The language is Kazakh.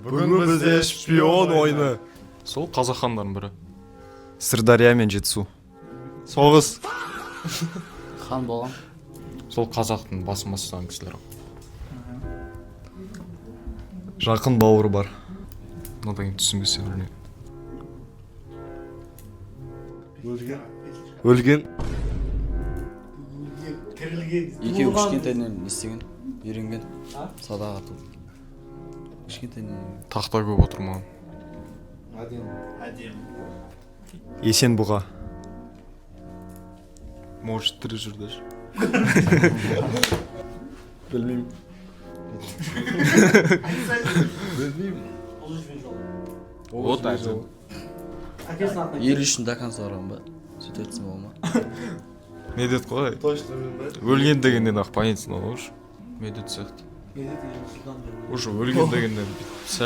Бүгін бізде шпион ойыны. Сол қазақ хандарының бірі. Сырдария мен Жетісу. Соғыс. Хан болған. Сол қазақтың басын бастаған кісілер. Жақын бауыры бар. Мынадан кейін түсінбесе, білмеймін. Өлген. Өлген. Тірілген. Екеуі кішкентайынан не істеген, үйренген садақ ату кішкентайынан. Тақта көп отырмаған. Әдемі. Есен бұға. Может, тірі жүр даже. Білмеймін. Ұлы Жібек жолы. Вот әдемі. Әкесінің атынан. Ел үшін до конца барған ба, сөйтіп айтсам бола ма? Не деді ғой? Точно білмеймін. Өлген дегеннен ақ понятно ғой уже. Медет сияқты. Медет или Сұлтан деп. Уже өлген дегеннен.